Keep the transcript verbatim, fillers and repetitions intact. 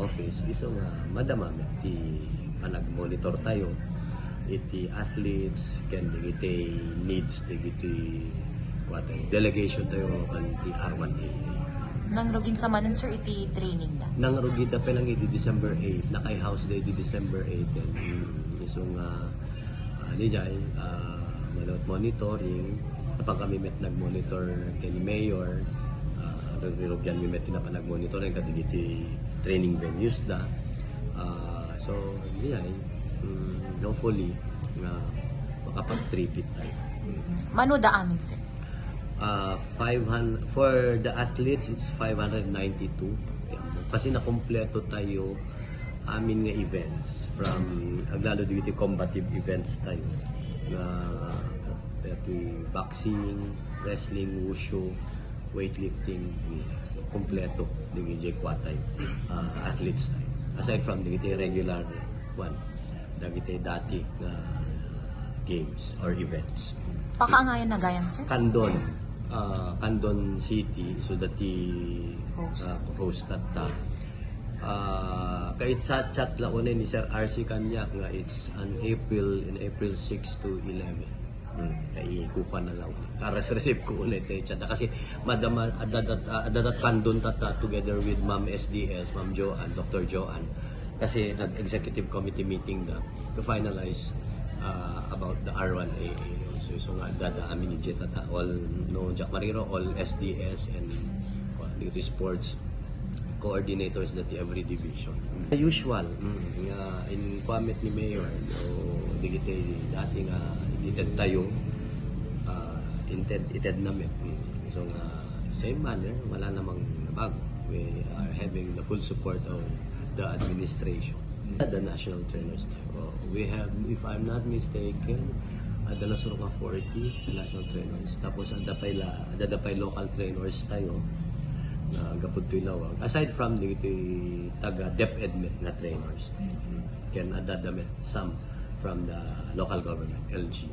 office, isu nga madama met ti panagmonitor tayo iti athletes ken dagiti needs dagiti kuwatay delegation tayo ken ti R one A A. Nang rugin sa manen, sir, iti training na? Nang rugida pa lang iti December eight, nakay-house day di December eight, and mm, isu nga ah, di jay, ah, manut monitoring, napang kami met nagmonitor ken ni Mayor, ah, rugyan mi met ti napan nagmonitor kadagiti training venues da. Ah, so, di jay, mm, hopefully nga makapag-three-peat tayo. Mano da amin, sir? Ah, five hundred, for the athletes, it's five hundred ninety-two. Kasi nakompleto tayo amin nga events. From, aglalo dito combative events tayo. Na, dati boxing, wrestling, wushu, weightlifting, kompleto dito kuwatay ah, athletes tayo. Aside from dito regular one, dagiti dati nga games or events. Pakaangayan na gayam, sir? Kandon, ah, Kandon City, so dati Host. Ah, host tatta. Ah, kay chat-chat la unay ni Sir R C kanya nga it's on April, in April six to eleven. Hmm, kay kukuan na lang. Karas receive ko unay tayo chat. Kasi madama, adadat, ah, adadat Kandon tatta together with Ma'am S D S, Ma'am Joanne, Doctor Joanne. Kasi nag-executive committee meeting da to finalize ah, about the R one A A also. So nga, dada amin ni Jet at all, no, Jack Mariro, all S D S and uh, dito sports coordinators dati every division. The usual, mm, nga in comment ni Mayor, o digiti dati nga ited tayo, ah, inted, ited namin. Mm. So nga, same manner, wala namang nabago. We are having the full support of the administration. The national trainers tayo. We have, if I'm not mistaken, adda la surok nga forty national trainers. Tapos adda pay la, adda pay local trainers tayo na gapu toy lawag. Aside from dito taga DepEd met nga trainers. Ken adda da met some from the local government, L G.